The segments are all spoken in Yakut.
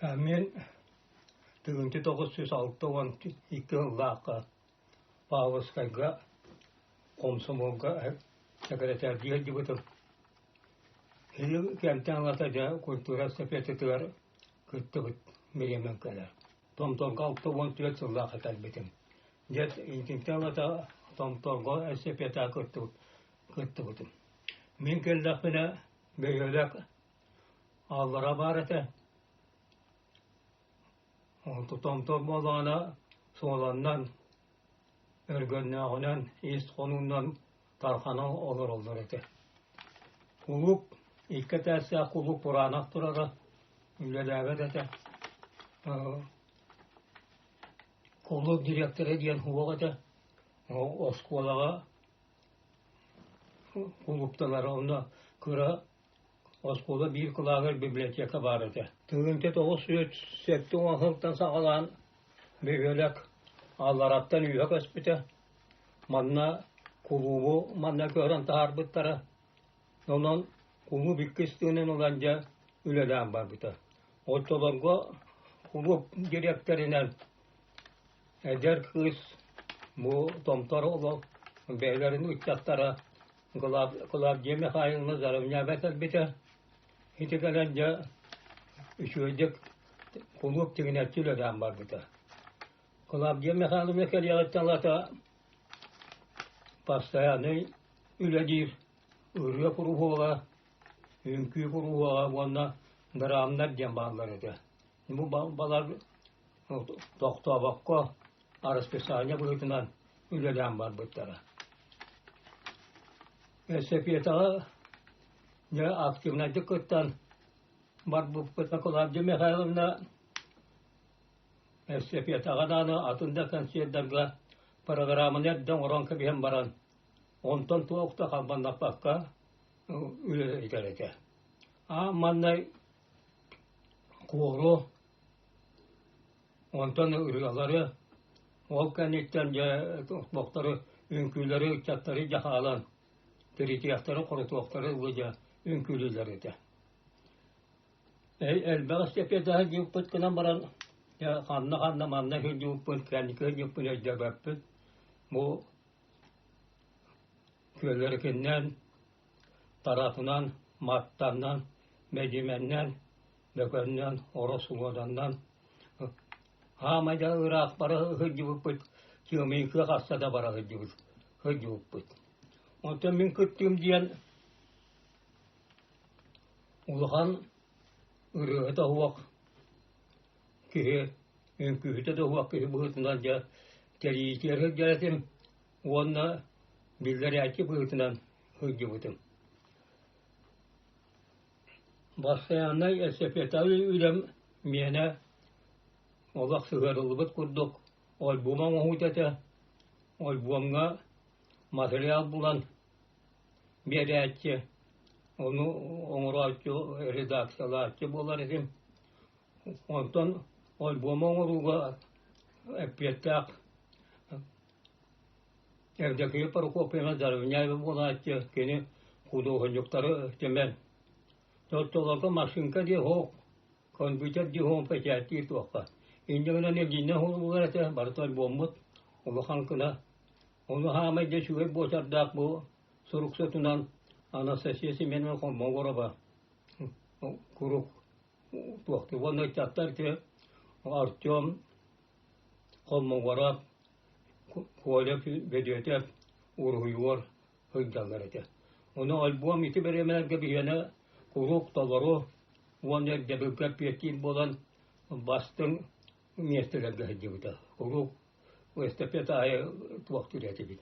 Мин 1962 сыллаахха Павловскайга комсомолга сэкирэтээрдии сылдьыбытым. Ити кэмтэн ылата дьэ культура эстафетатыгар кыттыбыт бириэмэм кэлэр. Томторго 64 сыллаахха кэлбитим. Дьэ итинтэн ылата Томторго эстафетаҕа кыттыбытым. Мин кэллэхпинэ бөһүөлэк аллара баар этэ. Томтор буоллаҕына суоланнан, өргөннөөҕүнэн, ис хонуунан тархана олороллор этэ. Кулууп икки этээстээх кулууп кураанах турара, үлэлээбэт этэ. Кулууп дириэктэрэ диэн суох этэ. Оскуолаҕа кулуупталара онно кыра Оскуола биир кылааһыгар библиотека баар этэ. 1970 сылтан саҕалаан бөһүөлэк аллараттан үөһэ көспүтэ. Манна кулуубу манна көһөрөн таһаарбыттара. Онон кулууп иккис тыынын ылан дьэ үлэлээн барбыта. Оччолорго кулууп дириэктэринэн эдэр кыыс бу Томтор олох бэйэлэрин ыччаттара Клавдия Михайловна Заровняева кэлбитэ. Ити кэлэн дьэ үчүгэйдик кулууп тигинэччи үлэлээн барбыта. Клавдия Михайловна кэлиэҕиттэн ылата постояннай үлэлиир ырыа куруһуога, үҥкүү куруһуога уонна драмнар диэн бааллар этэ. Бу балар тохтообокко расписание быһыытынан үлэлээн барбыттара. Эстафетаҕа дьэ активнайдык кыттан барбыппыт Клавдия Михайловна эстафетаҕа даҕаны атын да концердарга программаны эрдэ оҥорон кэбиһэн баран онтон туох да халбаннаппакка үлэлэтэр этэ. А манна куору Онтон ырыалары, ол кэнниттэн дьэ тобохтору, үҥкүүлэри, ыччаттары дьэ хаалан, тиритиэхтэри, хорутуохтары ылы дьэ үҥкүүлүүллэр этэ. Элбэх эстафета сылдьыбыппыт гынан баран, дьэ ханна-ханна манна сылдьыбыппын, кэнники сылдьыбыппын өйдөөбөппүн. Бу күөллэрикиннэн, таратынан, маттанан, мэдьимэннэн Бөкөннөн, Оросуоданнан хаамай да ыраах бара сылдьыбыппыт, Тёминка хаста да бара сылдьыбыт сылдьыбыппыт. Онтон мин кыттыым диэн улахан ырыаһыта суох киһи, үҥкүүһүтэ да суох киһи быһыытынан дьэ тэрийиитигэр сылдьар этим уонна биллэрээччи быһыытынан сылдьыбытым. Бастайааннай эстафеталыы үлэм миэнэ олох сыһыарыллыбыт курдук альбом оҥоһуута этэ. Альбомҥа материал булан биэрээччи, ону оҥорооччу, редакциялааччы буолар этим. Онтон альбому оҥорууга эппиэттээх Евдокия Прокопьевна Заровняева буолааччы, кини худуоһунньуктары түмэн, оччолорго машинка дии суох, компьютер дии суох печаттиир туохха. Инньэ гынан илиинэн уһулулар этэ, барыта альбоммут улахан гына. Ону хаамай да үчүгэй буочардаах бу суруксутунан Анастасия Семеновна Холмогорова куруук туохтуу уонна ыччаттар Артем Холмогоров Коля Бөдүөтэ уруһуйугар сылдьаллар этэ. Ону альбом ити бириэмэлэргэ биһиэнэ куруук толору уонна ирдэбилгэ эппиэттиир буолан бастыҥ миэстэлэргэ сылдьыбыта. Куруук эстафета аайы туохтуур этибит.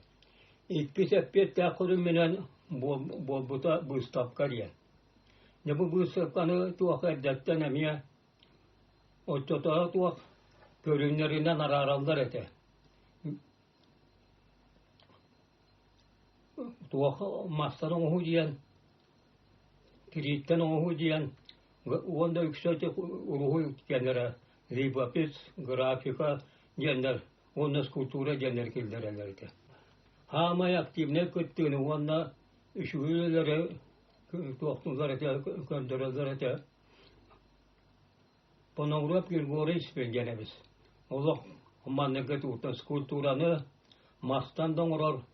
Иккис эппиэттээх көрүҥмүнэн буолбута быыстапка диэн. Дьэ бу быыстапканы туох эрдэттэн эмиэ Оччотооҕу туох көрүҥнэринэн араараллар этэ. Туох мастан оҥоһуу диэн, тирииттэн оҥоһуу диэн уонна үксэ ити уруһуй диэннэрэ живопись, графика диэннэр уонна скульптура диэннэр киллэрэллэр этэ. Саамай активнай кыттыыны уонна үчүгэй үлэлэри туохтууллар этэ, көрдөрөллөр этэ. Поногров Григорий Спирденович олох манныгы туутан скульптураны мастан да оҥорор,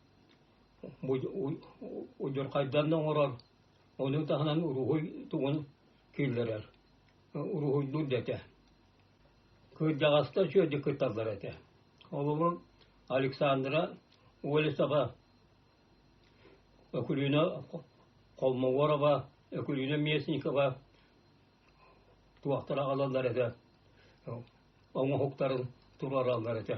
удьурхайдан да оҥорор, ону таһынан уруһуй тугун киллэрэр, уруһуйдуур да этэ. Кырдьаҕастар үчүгэйдик кытталлар этэ. Холобур, Александра Олесова, Өкүлүүнэ Холмогорова, Өкүлүүнэ Местникова туохтара аҕалаллар этэ, оҥоһуктарын туруораллар этэ.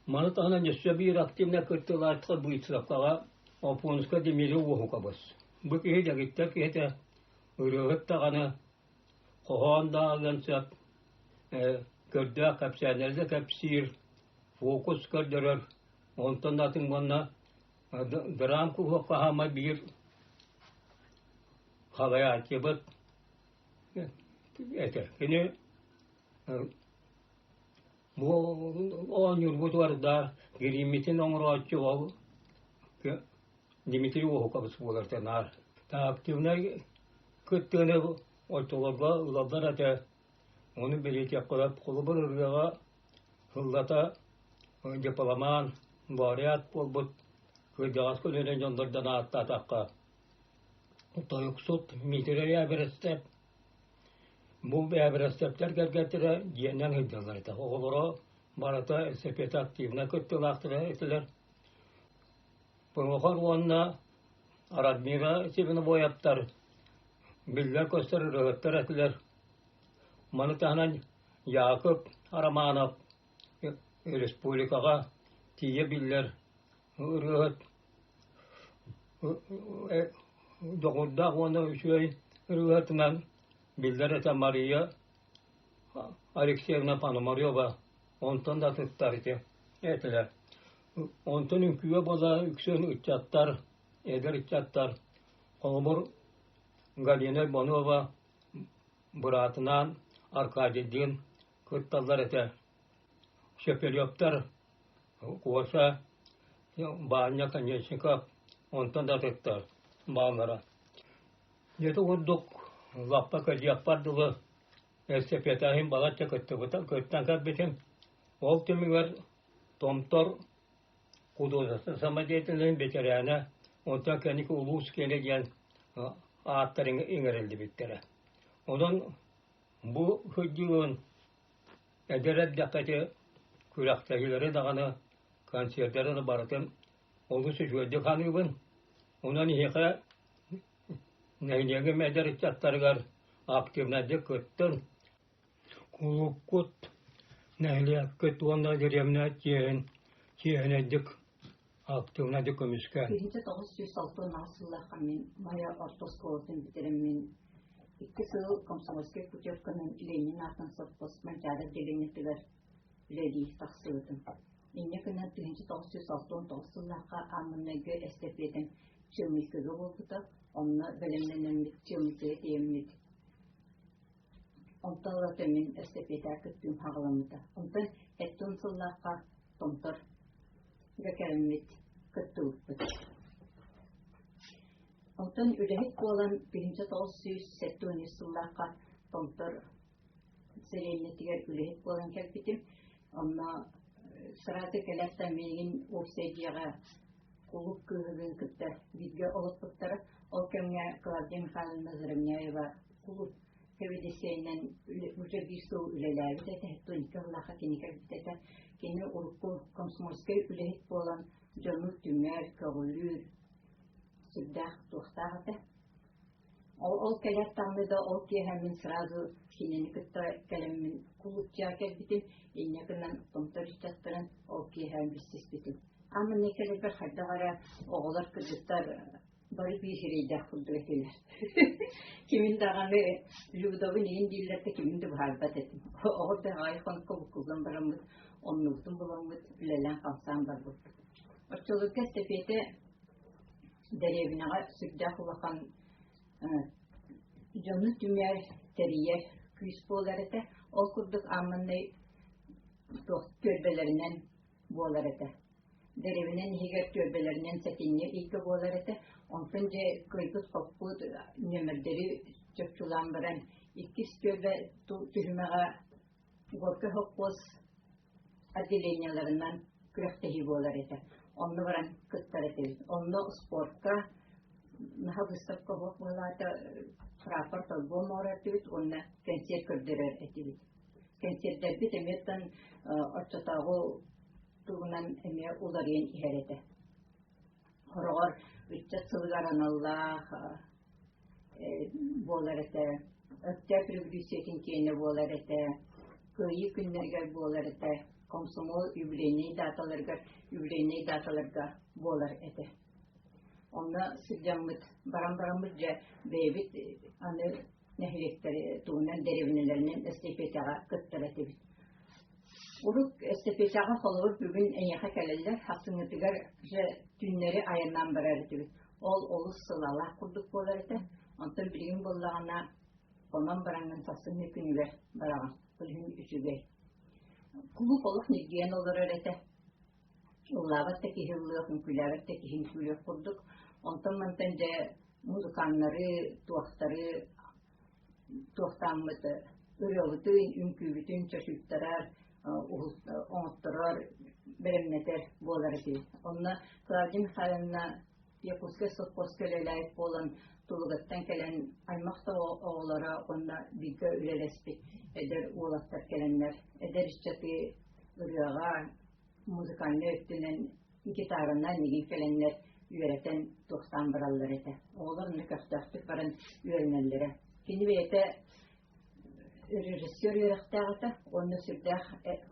Маны таһынан өссө биир активнай кыттыылаахтар быыстапкаҕа Опонска Дмитрий Уоһукабыс. Бу киһи дэгиттэр киһитэ ырыаһыт даҕаны, хоһоон да ааҕыан сөп, көрдөөх кэпсээннэри да кэпсиир, фокус көрдөрөр, онтон да атын уонна драм куһуокка хаамай биир Халайааччыбыт этэ. Кини бу оонньуурбутугар да гирииммитин оҥорооччу ол Дмитрий Уоһукабыс буолар этэ наар. Активнай кыттыыны оччолорго ылаллар этэ. Ону бэлиэтиэххэ холобур ырыаҕа сыллата дипломан, лауреат буолбут кырдьаҕас көлүөнэ дьоннордон ааттаатахха Тойуксут Миитэрэй Ээбирэстэп бу Ээбирэстэптэр кэргэттэрэ дьиэнэн сылдьаллар этэ. Оҕолоро барыта эстафета активно кыттыылаахтара этилэр. Прохор уонна Радмира Свинобоевтар биллэр-көстөр ырыаһыттар этилэр. Маны таһынан Яков Романов республикаҕа тиийэ биллэр ырыаһыт дьоҕурдаах уонна үчүгэй ырыаһытынан биллэр этэ Мария Алексеевна Пономарева онтон да атыттар ити этилэр. Онтон үҥкүүгэ буола үксүн ыччаттар, эдэр ыччаттар, холобур Галина Иванова быраатынаан Аркадийдыын кытталлар этэ. Шепелевтар Коша, Баанньа Конечников онтон да атыттар бааллара. Дьэ курдук лаппа кэлиэхпэр дылы эстафетаһын балачча кыттыбыта кыттан кэлбитим. Ол түмүгэр Томтор художественнай самодеятельнай бэтэрээнэ, онтон кэнники улуус киэнэ диэн ааттар иҥэриллибиттэрэ. Онон бу сылдьыгын Эдэр эрдэххэ ити күрэхтэһиилэри даҕаны, концердары да барытын олус үчүгэйдик саныыбын. Онон эһиэхэ нэһилиэгим эдэр ыччаттарыгар активнайдык кыттын. Кулуупкут, нэһилиэккит уонна дэриэбинэ чиэһин чиэһинэйдик, активнайдык көмүскээн. 1968 сыллаахха мин Майа орто оскуолатын бүтэрэммин икки сыл комсомольскай путевканан Ленин аатын совхоз Манчаары отделениетыгар үлэлии тахсыбытым. Инньэ гынан 1969 сыллаахха аан-маҥнайгы эстэпиэтэм Чыамыйкыга буолбута, онно бэлэмнэнэммит Чыамыйкыга тиийэммит Онтон ылата мин эстэпиэтэ кыттыым хаҕыламмыта. Онтон 70 сыллаахха Томтор кэлэммит кыттыбыппыт. Онтон үлэһит буолан 1973 сыллаахха Томтор сэлиэнньэтигэр үлэһит буолан кэлбитим. Онно сразу кэлээт да миигин уопсай дьиэҕэ кулууп кыыһыгын кытта бииргэ олорпуттара. Ол кэмҥэ Клавдия Михайловна Заровняева кулууп сэбиэдиссэйинэн уже биир сыл үлэлээбит этэ, Тонька Ыллаха кини кэлбит этэ. Кини урукку комсомольскай үлэһит буолан дьону түмэр, көҕүлүүр сүрдээх туохтаах этэ. Ол, ол кэлэр даҕаны да ол киэһэ мин сразу кинини кытта кэлэммин кулуупча кэлбитим, инньэ гынан томтор ыччаттарын ол киэһэ билсиспитим. Аан кэлэрбэр хайдах эрэ оҕолор кыргыттар бары биир сирэйдээх курдук этилэр. Кимин даҕаны Людабын иһин дииллэр да кимин да быһаарбат этим. Оҕо да аҕай хонукка буккуллан бараммыт, оннубутун буламмыт, үлэлээн-хамсаан барбыппыт. Оччолорго эстэпиэтэ дэриэбинэҕэ сүрдээх улахан дьону түмэр, тэрийэр күүс буолар этэ. Ол курдук ааммынай туох түөлбэлэринэн буолар этэ. Дэриэбинэн иһигэр түөлбэлэринэн сэтинньи ыйга буолар этэ. Онтон дьэ кыайбыт-хоппут нүөмэрдэри чопчулаан баран Иккис түөлбэ түһүмэҕэ Горькай холкуос отделениеларынан күрэхтэһии буолар этэ. Онно баран кыттар этибит. Онно спортка наһаа выставка оһох быһылаата рапорт альбом оҥорор этибит уонна кэнсиэр көрдөрөр этибит. Кэнсиэрдэрбит эмиэттэн оччотооҕу тугунан эмиэ уларыйан иһэр этэ. Хороҕор ыччат сылыгар аналлаах буолар этэ, Өктөөп революциятын киэнэ буолар этэ, Кыайыы күннэригэр буолар этэ, комсомол юбилейнай даталарыгар юбилейнай даталарга буолар этэ. Онно сылдьаммыт, баран бараммыт дьэ бэйэбит аны нэһилиэктэри тугунан дэриэбинэлэринэн эстафетаҕа кыттар этибит. Урут эстафетаҕа холобур бүгүн эйиэхэ кэлэллэр, сарсыҥҥытыгар дьэ түүннэри айаннаан барар этибит. Ол олус сылаалаах курдук буолар этэ. Онтон билигин буоллаҕына хонон бараҥҥын сарсыҥҥы күнүгэр бараҕын. Ол иһин үчүгэй. Кулууп олох ньиргийэн олорор этэ. Ыллаабат да киһи ыллыах, үҥкүүлээбэт да киһи үҥкүүлүөх курдук. Онтон мантан дьэ музыканнары, туохтары туохтааммыт ырыабытын, үҥкүүбүтүн чочуйтарар, оҥотторор, бэлэмнэтэр буолар этибит. Онно Клавдия Михайловна Якутскай совхозка үлэлээбит буолан, Тулугаттан кэлэн аймах да оҕолоро уонна бииргэ үлэлэспит эдэр уолаттар кэлэннэр эдэр ыччаты ырыаҕа, музыкальнай өттүнэн гитаранан игин кэлэннэр үөрэтэн туохтаан бараллар этэ. Оҕолор онно көхтөөхтүк баран үөрэнэллэрэ. Кини бэйэтэ режиссер үөрэхтээх этэ уонна сүрдээх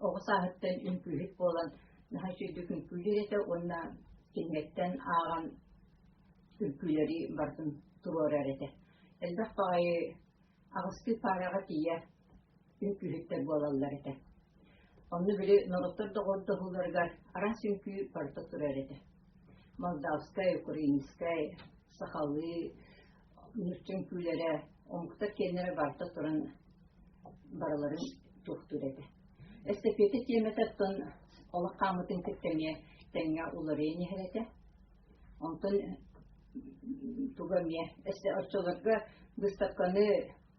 оҕо сааһыттан үҥкүүһүт буолан наһаа үчүгэйдик үҥкүүлүүр этэ уонна кинигэттэн ааҕан үҥкүүлэри барытын туруорар этэ. Элбэх баҕайы аҕыстыы паараҕа тиийэ үҥкүүһүттэр буолаллар этэ. Онно били норуоттар доҕордоһууларыгар араас үҥкүү барыта турар этэ. Молдавскай, украинскай, сахалыы, нуучча үҥкүүлэрэ, омуктар киэннэрэ барыта туран барыларын туохтуур этэ. Эстафета тиэмэтэ оттон олох хаамыытын кытта эмиэ тэҥҥэ уларыйан иһэр этэ. Онтон туга эмиэ оччолорго быыстапканы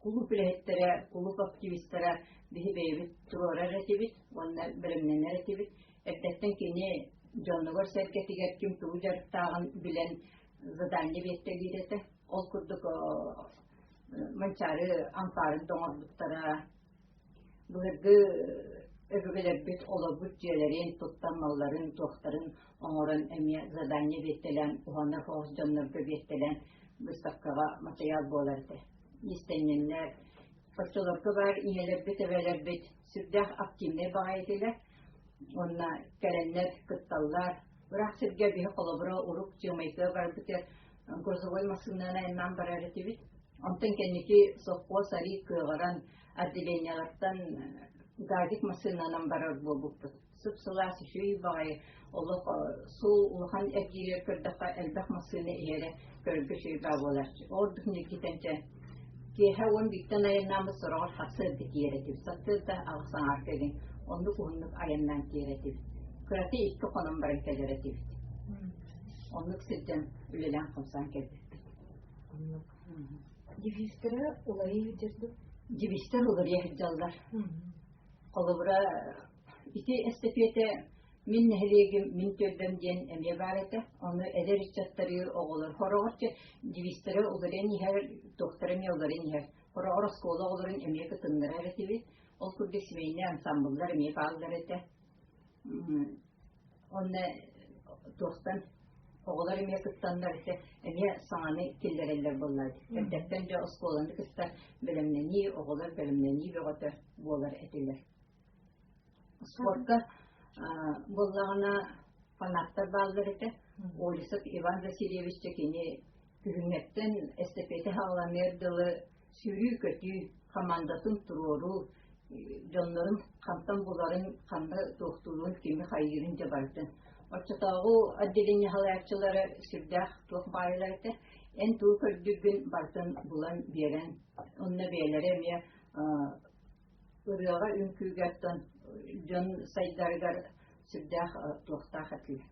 кулууп үлэһиттэрэ, кулууп активистара биһи бэйэбит туруорар этибит уонна бэлэмнэнэр этибит. Эрдэттэн кини дьонугар-сэргэтигэр ким тугу дьарыктааҕын билэн задание биэртэлиир этэ. Ол курдук Манчаары ампаарын да оҥорбуттара, былыргы өбүгэлэрбит олорбут дьиэлэрин, туттан малларын, туохтарын оҥорон эмиэ задание биэртэлээн, уһанар соҕус дьоннорго биэртэлээн выставкаҕа матырыйаал буолар этэ. Иистэнньэннэр, оччолорго баар ийэлэрбит, эбэлэрбит сүрдээх активнай баҕайы этилэр. Уонна кэлэннэр кытталлар. Ыраах сиргэ биһи холобура урук Чыамайга барбытыгар грузовой массыынанан айаннаан барар этибит. Онтон кэнники совхоз арыы кыаҕыран отделениелартан газик массыынанан барар буолбуппут. Сып-сылаас үчүгэй баҕайы олох суол улахан эргииригэр көрдөххө элбэх массыына иһэрэ көрөргө үчүгэй баа буолааччы. Ордук ньиргитэнчэ киэһэ 11-тэн айаннааммыт сороҕор сарсыарда тиийэр этибит. Сарсыарда аҕыс аҥаар кэлин оннук уһуннук айаннаан тиийэр этибит. Кырата икки хонон баран кэлэр этибит. Оннук сылдьан үлэлээн-хамсаан кэлбиппит. Оннук. Девизтэрэ уларыйа сылдьар Девизтэр уларыйа сылдьаллар. Холобура, ити эстэпиэтэ мин нэһилиэгим, мин түөлбэм диэн эмиэ баар этэ. Ону эдэр ыччаттары, оҕолор хороҕор девизтэрэ уларыйан иһэр, туохтара эмиэ уларыйан иһэр. Хороҕор оскуола оҕолорун эмиэ кытыннарар этибит. Ол курдук семейнэй ансамбллар эмиэ бааллар этэ. Онно туохтан оҕолор эмиэ кыттаннар этэ, эмиэ саҥаны киллэрэллэр буоллаҕа. Эрдэттэн дьэ оскуоланы кытта бэлэмнэнии, оҕолор бэлэмнэнии бөҕөтө буолар этилэр. Спорка буоллаҕына фанаттар бааллар этэ. Олесов Иван Васильевич дьэ кини күһүҥҥэттэн эстафета саҕаланыар дылы сүүрүү-көтүү, хамаандатын туруоруу, дьоннорун хантан буларын, ханна туохтуурун, кими хайыырын дьэ барытын. Оччотооҕу отделение салайааччылара сүрдээх туох баайылар этэ. Эн тугу көрдүүргүн барытын булан биэрэн, онно бэйэлэрэ эмиэ ырыаҕа, үҥкүүгэ оттон дьон сайдарыгар сүрдээх туохтаах этилэр.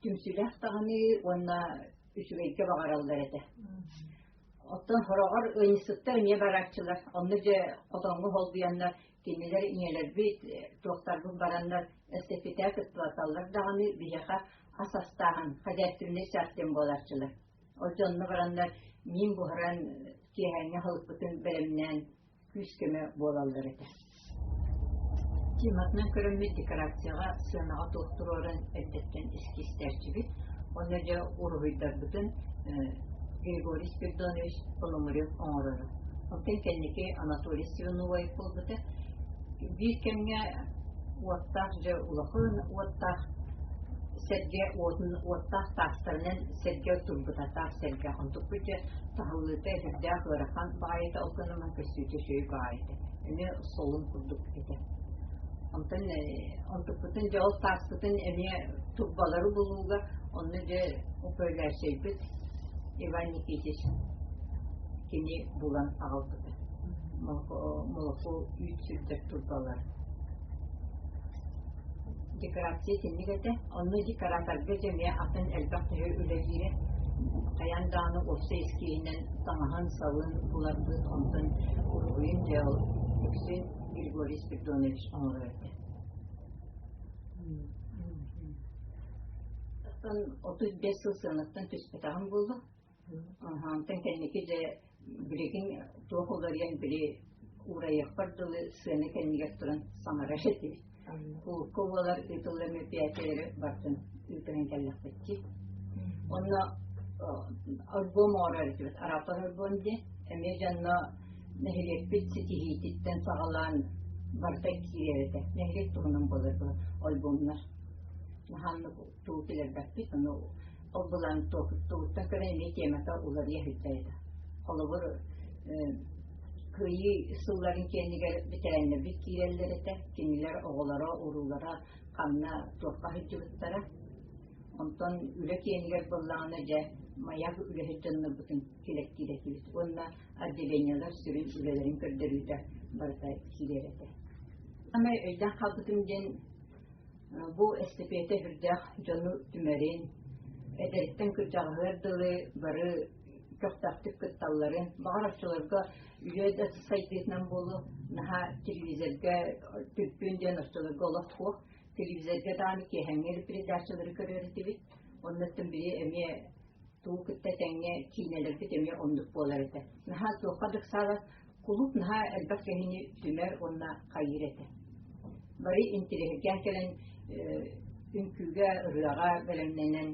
Түмсүүлээх даҕаны уонна үчүгэйгэ баҕараллар этэ. Оттон хороҕор ыанньыксыттар эмиэ барааччылар. Онно дьэ хотоҥҥо холбуйаннар кинилэр ийэлэрбит, туохтарбыт бараннар эстафета кыттыбаталлар даҕаны биһиэхэ ас астааһын, хозяйственнай чаас диэн буолааччылар. Ол дьонно бараннар миин буһаран киэһээҥҥи аһылыкпытын бэлэмнээн күүс-көмө буолаллар этэ. Тиматынан көрөммүт декорацияҕа сыанаҕа туох туруоран эрдэттэн эскизтээччибит. Онно дьэ уруһуйдарбытын Григорий Спиридонович Пономарев оҥороро. Онтон кэнники Анатолий Свиновой буолбута. Биир кэмҥэ уоттаах дьэ улахан уоттаах сэргэ уотун уоттаах таастарынан сэргэ турбута таас сэргэ онтукпут дьэ таһыллыыта сүрдээх ыарахан баҕайыта ол гынан көстүүтэ үчүгэй баҕайыта эмиэ солун курдук этэ онтон онтукпутун дьэ ол тааспытын эмиэ турбалары булууга онно дьэ управляющайбыт Иван Никитич кини булан аҕалбыта молоку үүт сүрдэр турбалар Декорация итинник этэ. Онно декораторга дьэ эмиэ атын элбэх киһи үлэлиирэ. Хайаан даҕаны уопсай эскиһинэн таҥаһын-салын буларбыт, онтон уруһуйун дьэ ол үксүн Григорий Спиридонович оҥорор этэ. Оттон 35 сыл сыанаттан түспэтэҕим буолуо. Онтон кэнники дьэ билигин туох уларыйан били уурайыахпар дылы сыана кэннигэр туран саҥарар этибит. Кулукка буолар ыытыллар мероприятиелары барытын ыытан кэллэхпит дии. Онно альбом оҥорор этибит. Арааппар альбом диэн эмиэ дьонно нэһилиэкпит ситиһиититтэн саҕалаан барыта киирэр этэ. Нэһилиэк туһунан буолар альбомнар. Наһааннык тугу киллэрбэппит, ону Ол былаан тугуттан көрөн эмиэ темата уларыйа сылдьар этэ. Холобур, Кыайыы сылларын кэннигэр бэтэрээннэрбит киирэллэр этэ. Кинилэр оҕолоро, уруулара ханна туохха сылдьыбыттара. Онтон үлэ киэнигэр буоллаҕына дьэ маяк үлэһит дьоннорбутун килэктиир этибит уонна отделениелар сүрүн үлэлэрин көрдөрүүтэ барыта киирэр этэ. Саамай өйдөөн хаалбытым диэн Бу эстэпиэтэ сүрдээх дьону түмэрин, эдэриттэн кырдьаҕаһыгар дылы бары көхтөөхтүк кытталларын, баҕар оччолорго үйэ да сайдыытынан буолуо, наһаа телевизорга түлпүн диэн оччолорго олох суох, телевизорга даҕаны киэһээҥҥи передачалары көрөр этибит, оннуттан били эмиэ тугу кытта тэҥҥэ киинэлэрбит эмиэ оннук буолар этэ. Наһаа туохха да ыксаабат, Кулууп наһаа элбэх киһини түмэр уонна хайыыр этэ. Бары интириэһиргээн кэлэн үҥкүүгэ, ырыаҕа бэлэмнэнэн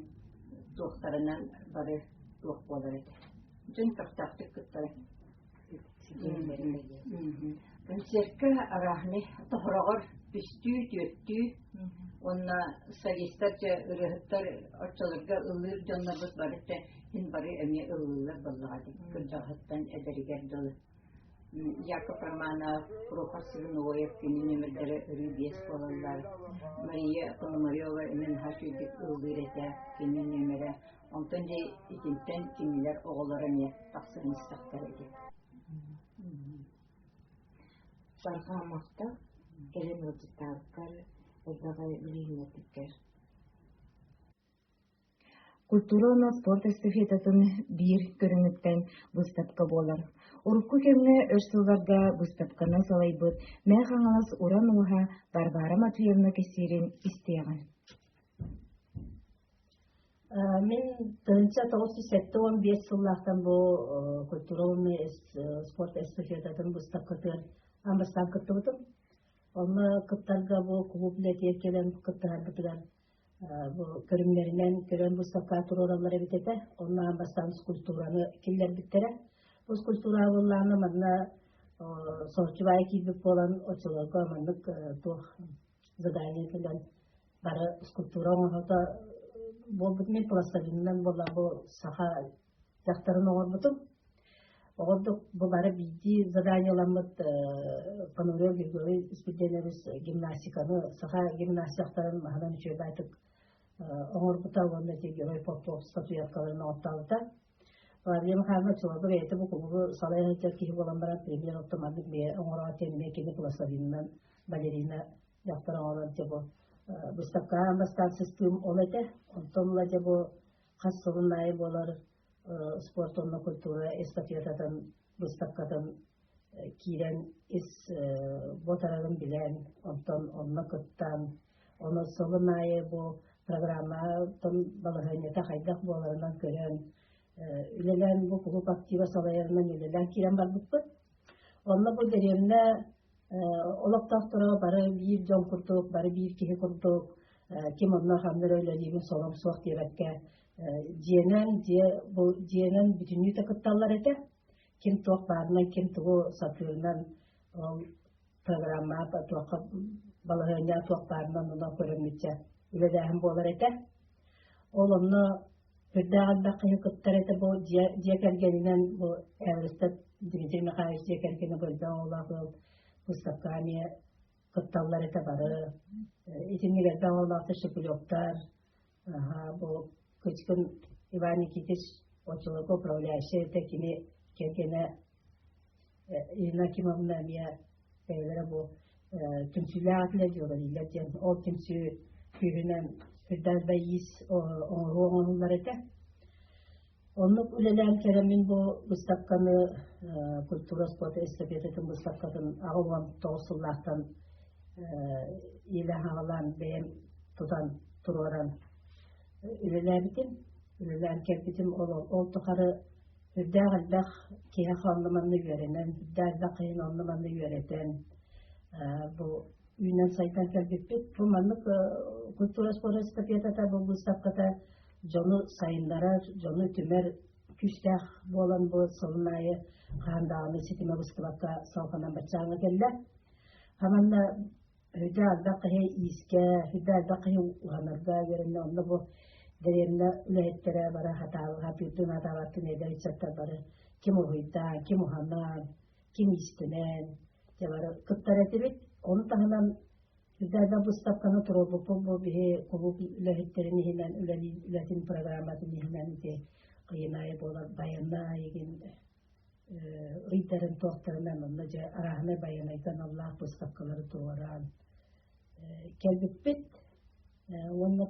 туохтарынан бары туох буолар этэ. Дьон көхтөөхтүк кыттара. Концертка арааһынай тоһороҕор үстүү, түөртүү уонна солистар дьэ ырыаһыттар оччолорго ыллыыр дьоннорбут бары Син бары эмиэ ыллыыллар буоллаҕа дии, кырдьаҕаһыттан эдэригэр дылы. Яков Романов, Прохор Свиноев кини нүөмэрдэрэ өрүү биэс буолаллар. Мария Пономарева эмиэ наһаа үчүгэйдик ыллыыр этэ, кини нүөмэрэ. Онтон дьэ итинтэн кинилэр оҕолоро эмиэ тахсан истэхтэрэ ити. Барҕа махтал, кэлин ыалдьыттаабыккар, элбэҕи билиһиннэрбиккэр. Культура уонна спорт эстафетатын биир көрүҥүттэн быыстапка буолар. Урукку кэмҥэ өр сылларга быыстапканы салайбыт Мэҥэ Хаҥалас уран ууһа Варвара Матвеевна кэпсиирин истиэҕиҥ. Мин 1975 сыллаахтан бу культура уонна спорт эстафетатын быыстапкатыгар аан бастаан кыттыбытым. Онно кыттарга бу кулууп үлэтигэр кэлэн кыттыһарбытыгар Бу көрүҥнэринэн көрөн быыстапка туруораллар эбит этэ. Онно аан бастаан скульптураны киллэрбиттэрэ. Бу скульптура буоллаҕына манна соһуччу баайы киирбит буолан оччолорго маннык туох задание кэлэн бары скульптура оҥоһута буолбут мин пластилинынан буолла бу саха дьахтарын оҥорбутум. Оҕордук бу бары биирдии заданиеламмыт Пономарев Григорий Спиридонович гимнастиканы, саха гимнастиктарын маһынан үчүгэйдик оҥорбута уонна ити Герой Попов статуэткаларын оҥортообута. Владимир Михайлович оччолорго бэйэтэ бу кулубу салайа сылдьар киһи буолан баран премьер отто маннык бэйэ оҥороот диэн эмиэ кини пластилинынан балерина дьахтар оҥорон дьэ бу быыстапкаҕа аан бастаан сыстыым ол этэ. Онтон ыла дьэ бу хас сылын аайы буолар. спорт уонна культура эстафетатын быыстапкатын киирэн ис буотарарын билэн, онтон онно кыттан, ону сылын аайы бу программаттан балаһыанньата хайдах буоларынан көрөн, үлэлээн бу кулууп актива салайарынан үлэлээн киирэн барбыппыт. Онно бу дэриэбинэ олохтоохторо бары биир дьон курдук, бары биир киһи курдук, ким онно ханна эрэ үлэлиибин солом суох диэбэккэ, дьиэнэн, дьиэ бу дьиэнэн бүтүннүү да кытталлар этэ. Ким туох баарынан, ким тугу сатыырынан ол программа туохха балаһыанньа туох баарынан онон көрөммүтчэ үлэлээһин буолар этэ. Ол онно үрдээх элбэх киһи кыттар этэ бу дьиэ, дьиэ кэргэнинэн бу Эверстов Дмитрий Михайлович дьиэ кэргэнэ бу элбэх оҕолоох ыал выставкаҕа эмиэ кытталлар этэ бары. Итинник элбэх оҕолоохтор Шепелевтар, бу Кычкин Иван Никитич оччолорго управляющай этэ, кини кэргэнэ Ирина Акимовна эмиэ бэйэлэрэ бу түмсүүлээх этилэр дьуолалииллэр диэн ол түмсүү күүһүнэн үрдээх да иис оҥоһуу оҥоһуллар этэ. Оннук үлэлээн кэлэммин бу быыстапканы культура спорта эстафетатын быыстапкатын 89 сыллаахтан иилээн-аҕалаан бэйэм тутан туруоран үлэлээбитим. Үлэлээн кэлбитим ол, ол тухары үрдээх элбэх киһиэхэ онно-манна үөрэнэн, үрдээх элбэх киһини онно-манна үөрэтэн бу үүнэн-сайдан кэлбиппит. Бу маннык культура спорта эстафетата бу быыстапката дьону сайыннарар, дьону түмэр күүстээх буолан бу сылын аайы хаһан даҕаны ситимэ быстыбакка салҕанан баччааҥҥа кэллэ. Хаманна Үрдэ элбэх киһи иискэ, үрдэ элбэх киһи уһанарга үөрэннэ. Онно бу дэриэбинэ үлэһиттэрэ бары хатыырдыын хатаабаттыын эдэр ыччаттар бары ким уһуйдаан, ким уһанан, ким иистэнэн дьэ бары кыттар этибит. Ону таһынан үрдэ элбэх быыстапканы туруорбуппут бу биһи кулууп үлэһиттэрин иһинэн үлэтин программатын иһинэн ити ыйын аайы буолар байанна айыгын ыйдарын туохтарынан онно дьэ арааһынай байанайга аналлаах быыстапкалары туруоран кэлбиппит. Уонна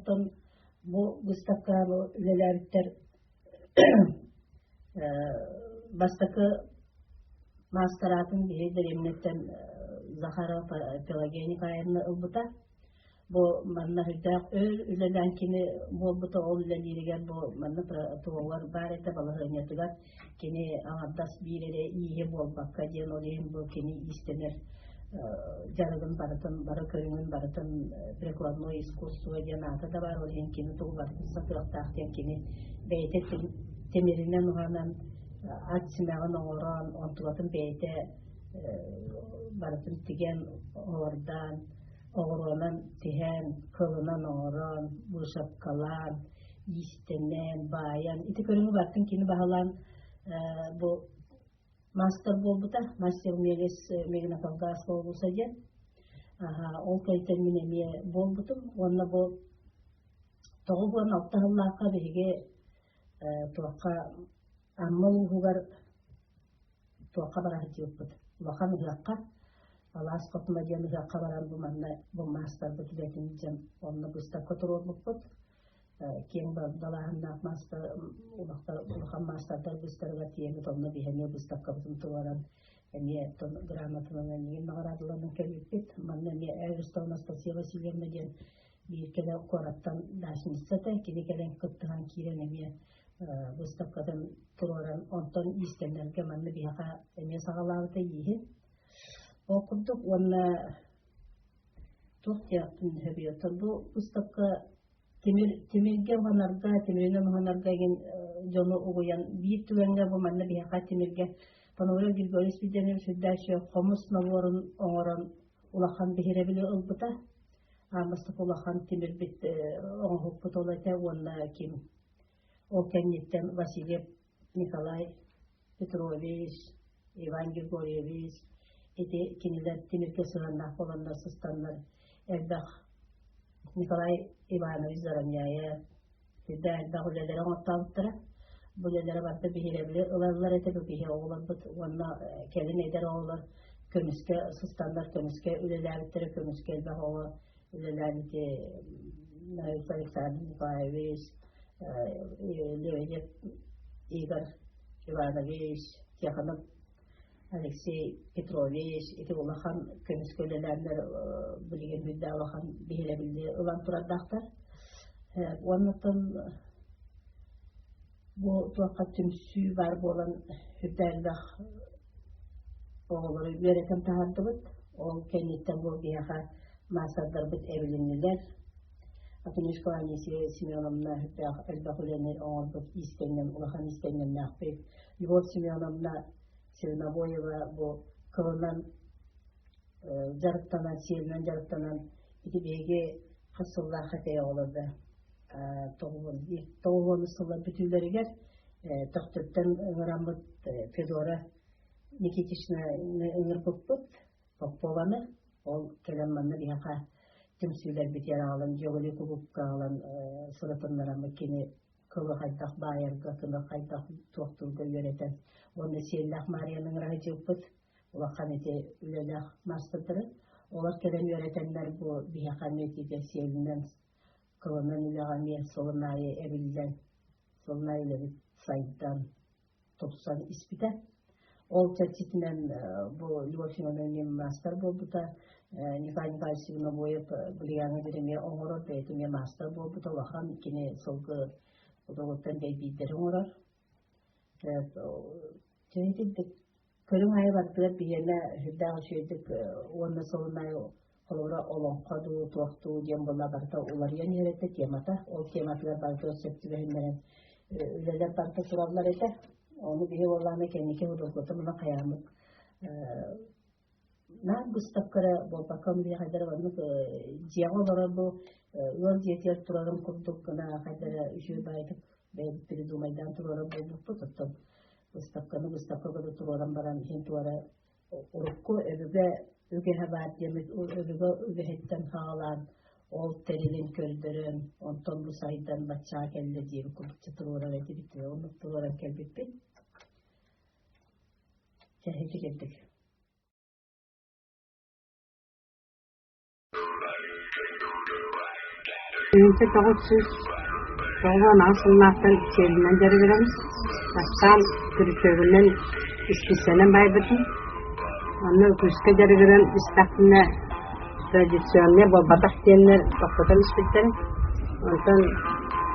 бу быыстапкаҕа бу үлэлээбиттэр бастакы маастараатын биһи дэриэбинэттэн Захарова Пелагея Николаевна ылбыта. Бу манна сүрдээх өр үлэлээн кини буолбута, ол үлэлииригэр бу манна туһугар баар этэ балаһыанньатыгар кини аҥардас биир эрэ ииһи буолбакка диэн ол иһин бу кини иистэнэр дьарыгын барытын бары көрүҥүн барытын прикладное искусство диэн аата да баар ол иһин кини тугу барытын сатыахтаах диэн кини бэйэтэ тимиринэн уһанан ат симэҕин оҥорон онтулатын бэйэтэ барытын тигэн оһуордаан оҕуруонан тиһэн, кылынан оҥорон, быысапкалаан, иистэнэн, баайан ити көрүҥү барытын кини баһылаан бу мастер буолбута, мастер умелец Мегино-Кавказского улуса диэн. Ол кэнниттэн мин эмиэ буолбутум уонна бу 96 сыллаахха биһиги туохха Амма улууһугар туохха бара сылдьыбыппыт. Улахан ыһыахха, Алаас Хотуна диэн ыһыахха баран бу манна бу маастарбыт үлэтин дьон онно быыстапка туруорбуппут. Киэҥ далааһыннаах маастар улахан маастардар быыстарыгар тиийэммит онно биһи эмиэ быыстапкабытын туруоран эмиэ грамотанан эйигин наҕараадаланан кэлбиппит. Манна эмиэ Эверстова Анастасия Васильевна диэн биир кэлэ куораттан дачница этэ. Кини кэлэн кыттыһан киирэн эмиэ выставкатын туруоран, онтон иистэннэргэ манна биһиэхэ эмиэ саҕалаабыта ииһин. Ол курдук уонна туох диэхпин сөбүй бу выставка тимир тимиргэ уһанарга, тимиринэн уһанарга игин дьону угуйан биир түгэҥҥэ бу манна биһиэхэ тимиргэ Пануров Григорий Свидетельевич Сүрдээччи хомус наборун оҥорон улахан биһирэбили ылбыта. Аан бастакы улахан тимирбит оҥоһукпут ол этэ уонна ким Ол кэнниттэн Васильев Николай Петрович, Иван Григорьевич ити кинилэр тимиргэ сыһыаннаах буоланнар сыстаннар элбэх Николай Иванович Заровняев сүрдээх элбэх үлэлэри оҥортообуттара. Бу үлэлэрэ барыта биһирэбили ылаллар этэ бу биһи оҕолорбут уонна кэлин эдэр оҕолор көмүскэ сыстаннар көмүскэ үлэлээбиттэрэ көмүскэ элбэх оҕо үлэлээн ити Александр Николаевич, Леонид. Игорь Иванович, Тихонов Алексей Петрович ити улахан көмүскэ үлэлээннэр билигин үрдэ улахан биһирэбили ылан турардаахтар. Уоннаттан бу туохха түмсүү баар буолан үрдэ элбэх оҕолору үөрэтэн таһаардыбыт. Ол кэнниттэн бу биһиэхэ маастардарбыт эбилиннилэр. Акинушка Анисия Семеновна үрдээх элбэх үлэни оҥорбут иистэнньэҥ улахан иистэнньэҥнээхпит. Любовь Семеновна Чернобоева бу кылынан дьарыктанан, сиэлинэн дьарыктанан ити биһиги хас сыллаах этэй оҕолорго тоҕуһуон сыллар бүтүүлэригэр Төхтүртэн ыҥыраммыт Федора Никитична ыҥырбыппыт Попованы ол кэлэн манна биһиэхэ түмсүүлэрбитигэр аҕалан Дьөгүлү кулуупка аҕалан сырытыннараммыт кини кылы хайдах баайарга, кыны хайдах туохтуурга үөрэтэн уонна Сиэллээх Маарыйаны ыҥыра сылдьыбыппыт. Улахан ити үлэлээх маастардары. Олор кэлэн үөрэтэннэр бу биһиэхэ эмиэ итигэ сиэлинэн, кылынан үлэҕэ эмиэ сылын аайы эбиллэн, сылын аайы үлэбит сайдан, тупсан испитэ. Ол чэрчитинэн бу Любовь Семеновна маастар буолбута, Николай Николаевич Свинобоев Блияны эмиэ оҥорор, бэйэтэ эмиэ маастар буолбута, улахан кини сылгы удугуттан дэйбиирдэри оҥорор. Көрүҥ аайы бардыгар биһиэнэ сүрдээх үчүгэйдик уонна сылын аайы холобура олоҥхо дуу, туох дуу диэн буолла барыта уларыйан иһэр этэ темата. Ол тематыгар барытыгар сөп түбэһиннэрэн үлэлэр барыта тураллар этэ. Ону биһи буоллаҕына кэнники художката муна хайааммыт наар быыстапка эрэ буолбакка ону биһи хайдах эрэ маннык дьиэҕэ олорор бу ыал дьиэтигэр турарын курдук гына хайдах эрэ үчүгэй баайдык бэйэбит придумайдаан туруорар буолбуппут. Оттон быыстапканы быыстапка кытта туруоран баран иһин туора урукку өбүгэ үгэһэ баар диэммит өбүгэ үгэһиттэн саҕалаан ол тэрилин көрдөрөн онтон бу сайдан баччаа кэллэ диэбит курдук туруорар этибит оннук туруоран кэлбиппит чэһити кэлдик. 1998 сыллаахтан сиэлинэн дьарыгырабын. Бастаан күрүчүөгүнэн испииссэнэн байбытым. Онно күүскэ дьарыгыран истэхпинэ традиционнай буолбатах диэннэр тохтотон испиттэрэ. Онтон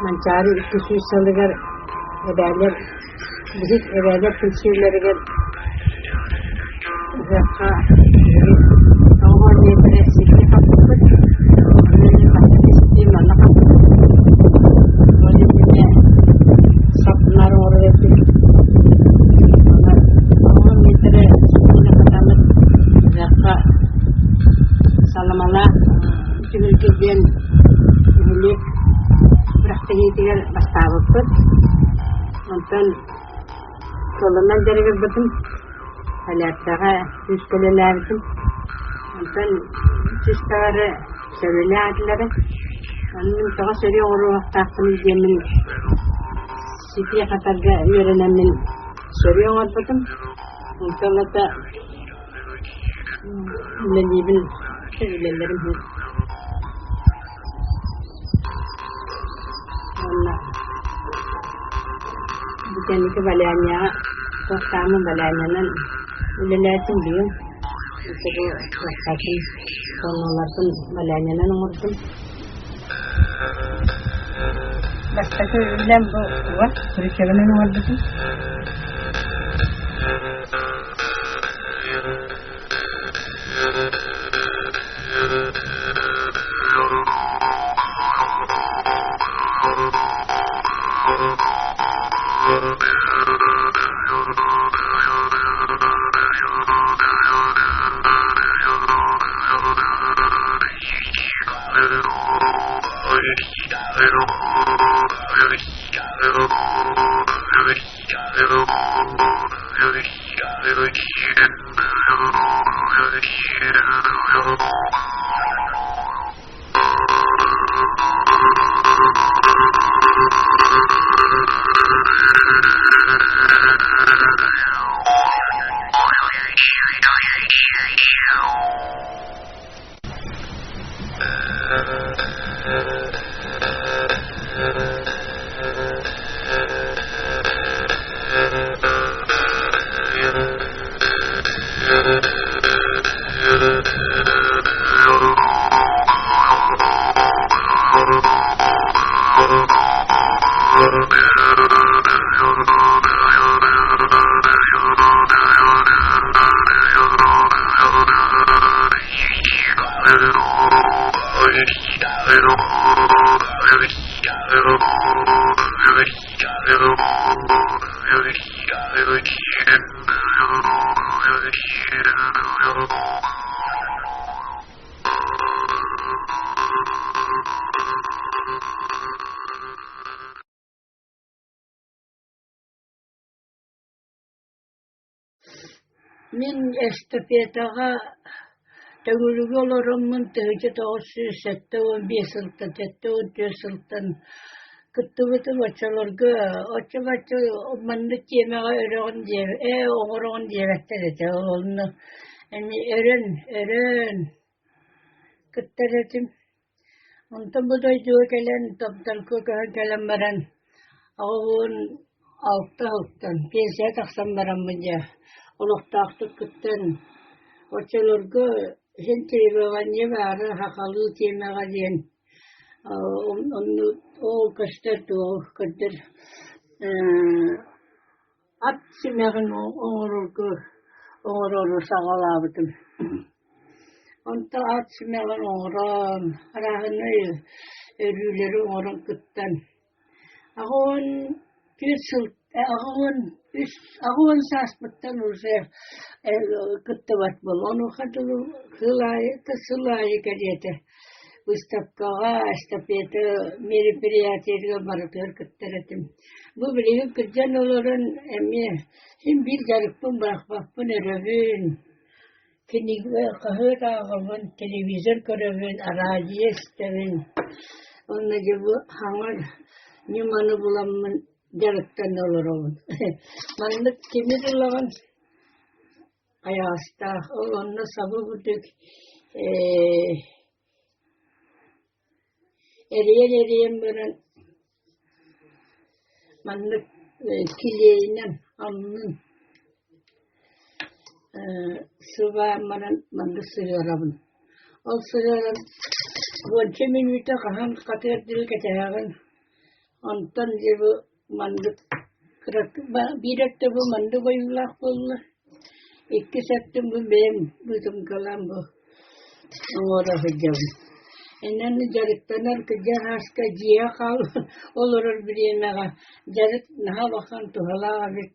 Манчаары 200 сылыгар эбээлэр биһик эбээлэр түмсүүлэригэр ыһыахха тоҕо миэтэрэ ситии хаппыппыт. Онон бастакы ситии манна хаппыппыт. Ол иннинэ сапнар оҥорор этибит. Онон тоҕо миэтэрэ ситиини хатаммыт ыһыахха саламалаах түһүлгэ диэн нэһилиэк күрэхтэһиитигэр бастаабыппыт. Онтон Суолунан дьарыгырбытым, Аляркаҕа күүскэ үлэлээбитим. Онтон чистары сөбүлээтилэрэ. Ону мин тоҕо сөрү оҥоруохтаахпын диэммин ситии хатарга үөрэнэммин сөрү оҥорбутум. Онтон ата үлэлиибин үлэлэрим Уонна бу кэнники Валянияҕа туохтааммын Валянянан үлэлээтим быйыл. Бу туохтаатын туоннуларбын Валянянан оҥордум. Бастакы үлэм бу уот крючогунан оҥорбутум. Мин эстафетаҕа Төҥүлүгэ олороммун 1975 сылтан, 74 сылтан кыттыбытым. Оччолорго оччо-бачча маннык тиэмэҕэ өрөҕүн диэ ээ оҥороҕун диэбэттэр этэ. Онно эмиэ өрөн, өрөөн кыттар этим. Онтон бу дойдуга кэлэн, Томторго көһөн кэлэн баран, 86 сылтан пенсия тахсан бараммын дьэ, олохтоохтук кыттан, оччолорго син требование баара сахалыы тиэмэҕэ диэн онно ол көстөр туоҕу көрдөр ат симэҕин оҥорорго оҥорору саҕалаабытым. Онтон ат симэҕин оҥорон, арааһынай өрүүлэри оҥорон кыттан, 84 сыл 83 80 сааспыттан уже кыттыбат буолла. Онуоха дылы сыл аайы сыл аайы кэриэтэ выставкаҕа, эстафета мероприятиетыгар барытыгар кыттар этим. Бу билигин кырдьан олорон эмиэ син биир дьарыкпын бырахпаппын өрөбүн, кинигэ хаһыат ааҕабын, телевизор көрөбүн, араадьыйа истэбин. Уонна дьэ бу хаҥар ньыманы буламмын дьарыктана олоробун. Маннык тимир ылаҕын Айаҕастаах, ол онно сабы курдук эрийэн-эрийэн баран маннык килиэйинэн аннын сыбаан баран маннык сыһыарабын. Ол сыһыаран уонча мүнүүтэ хаһан хатыар дылы кэтэһэҕин, онтон дьэ бу Маннык биир өттө бу маннык ойуулаах буолла, иккис өттүн бу бэйэм быытымкалаан бу оҥоро сылдьабын. Инньэ дьарыктанар кырдьар ааска дьиэҕэ хаал олорор бириэмэҕэ дьарык наһаа улахан туһалаах эбит.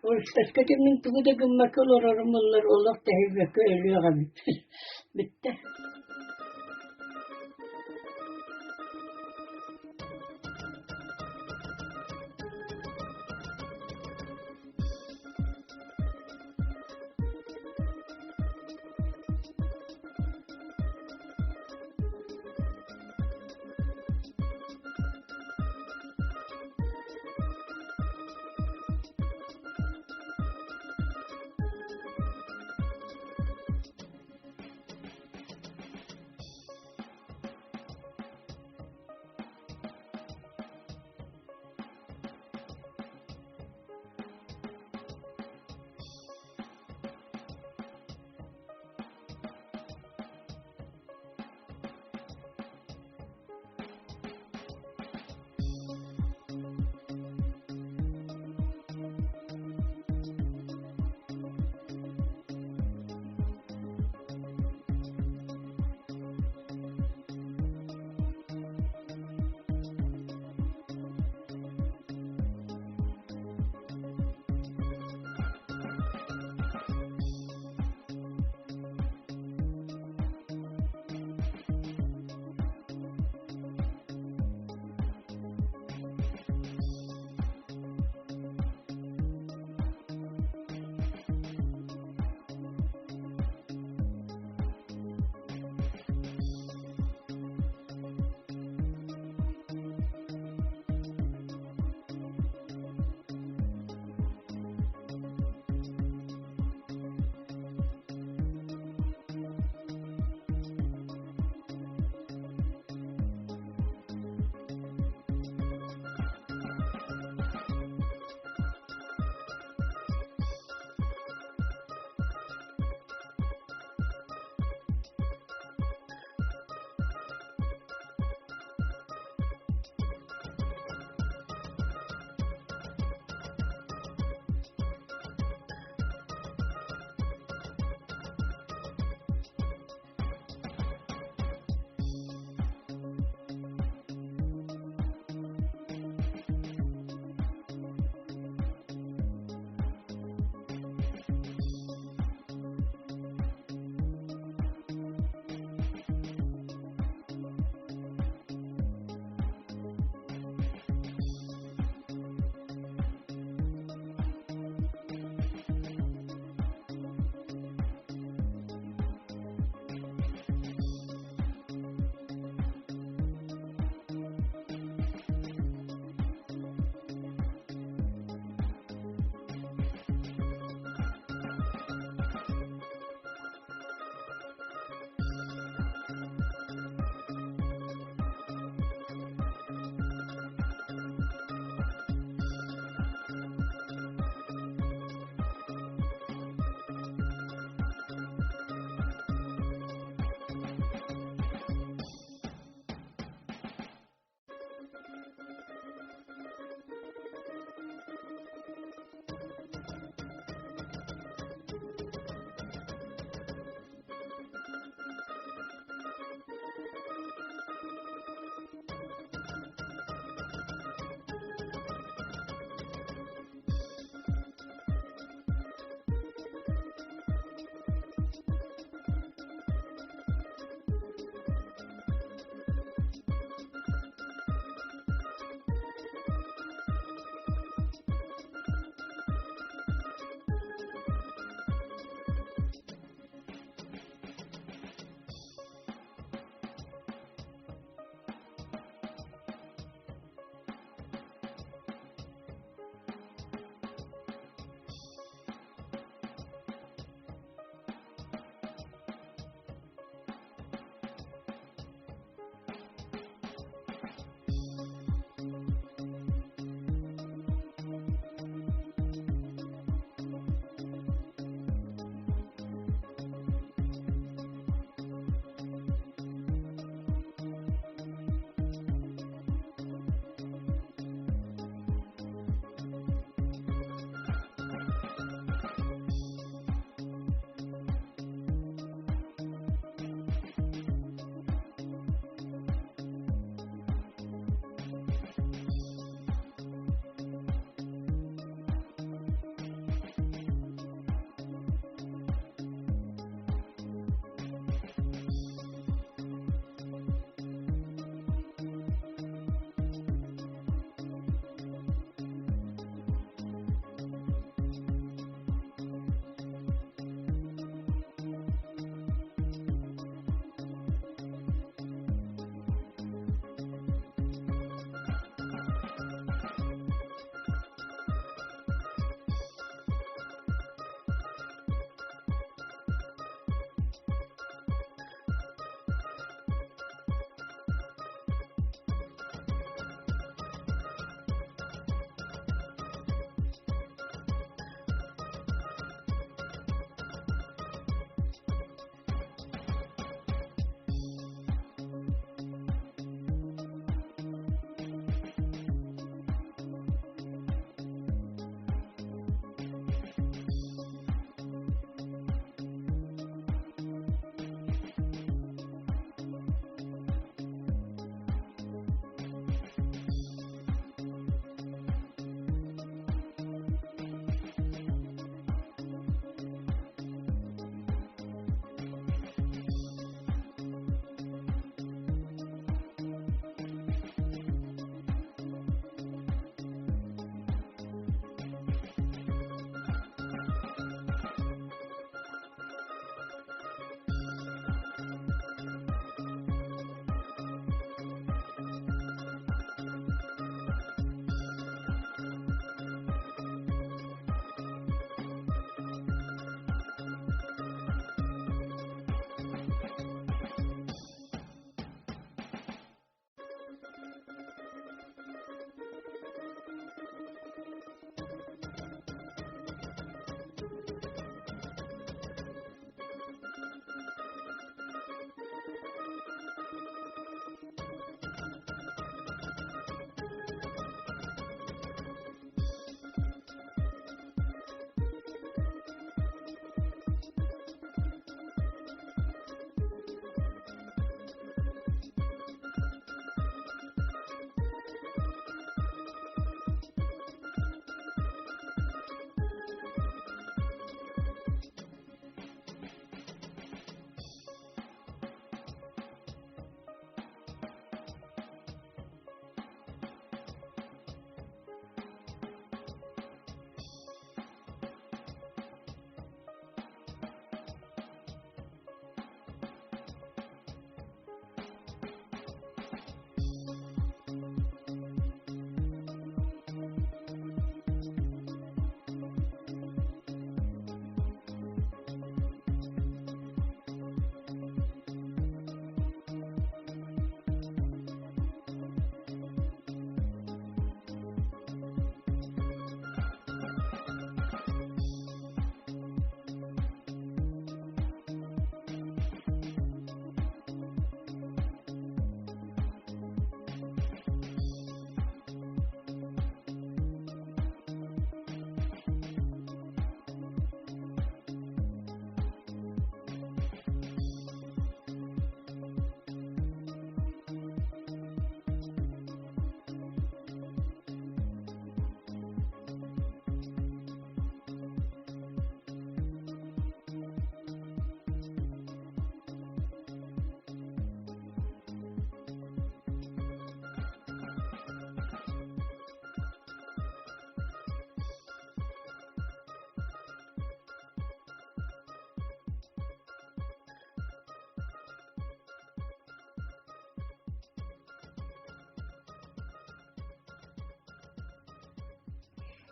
Өскөтүн мин тугу да гыммакка олорорум буоллар олох тэһийбэккэ өлүөх эбит. Бүттэ.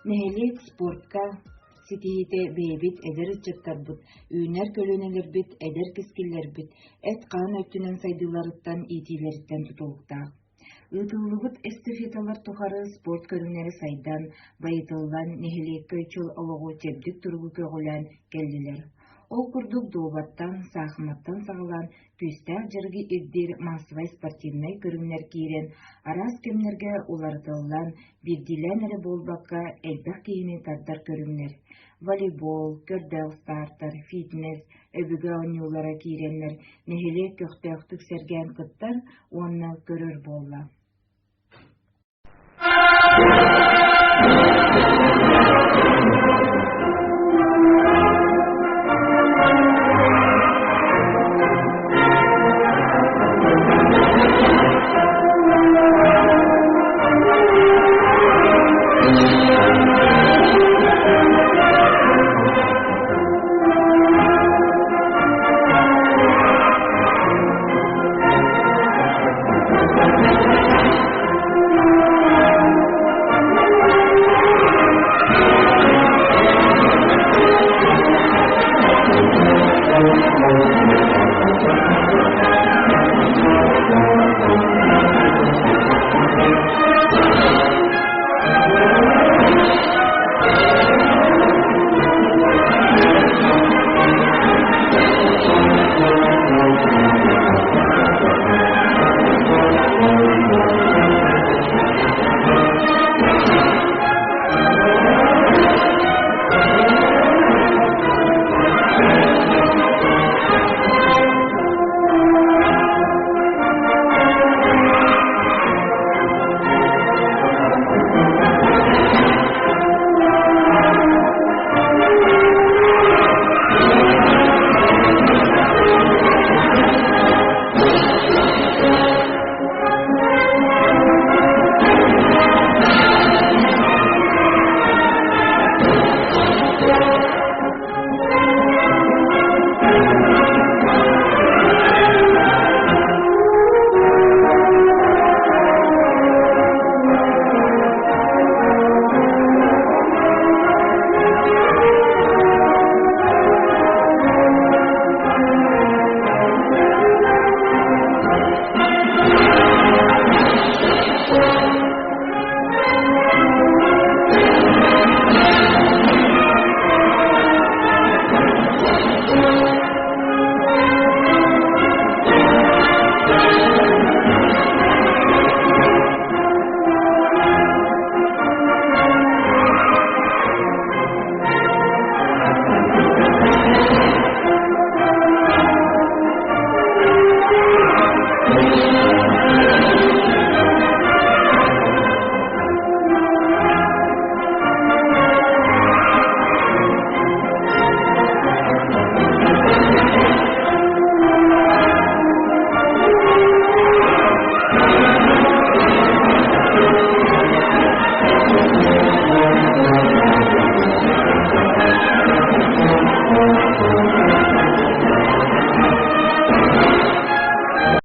Нэһилиэк спортка ситиһиитэ бэйэбит эдэр ыччаттарбыт, үүнэр көлүөнэлэрбит, эдэр кэскиллэрбит эт-хаан өттүнэн сайдыыларыттан, иитиилэриттэн тутулуктаах. Ыытыллыбыт эстафеталар тухары спорт көрүҥнэрэ сайдан, байытыллан, нэһилиэккэ чөл олоҕу чэбдик туругу көҕүлээн кэллилэр. Ол курдук дуобаттан, саахыматтан саҕалаан күүстээх дьарыгы ирдиир маассабай спортивнай көрүҥнэр киирэн, араас кэмнэргэ уларытыллан, биирдиилээн эрэ буолбакка, элбэх киһини тардар көрүҥнэр волейбол, көрдөөх стартар, фитнес, өбүгэ оонньуулара киирэннэр нэһилиэк көхтөөхтүк сэргээн кыттар уонна көрөр буолла.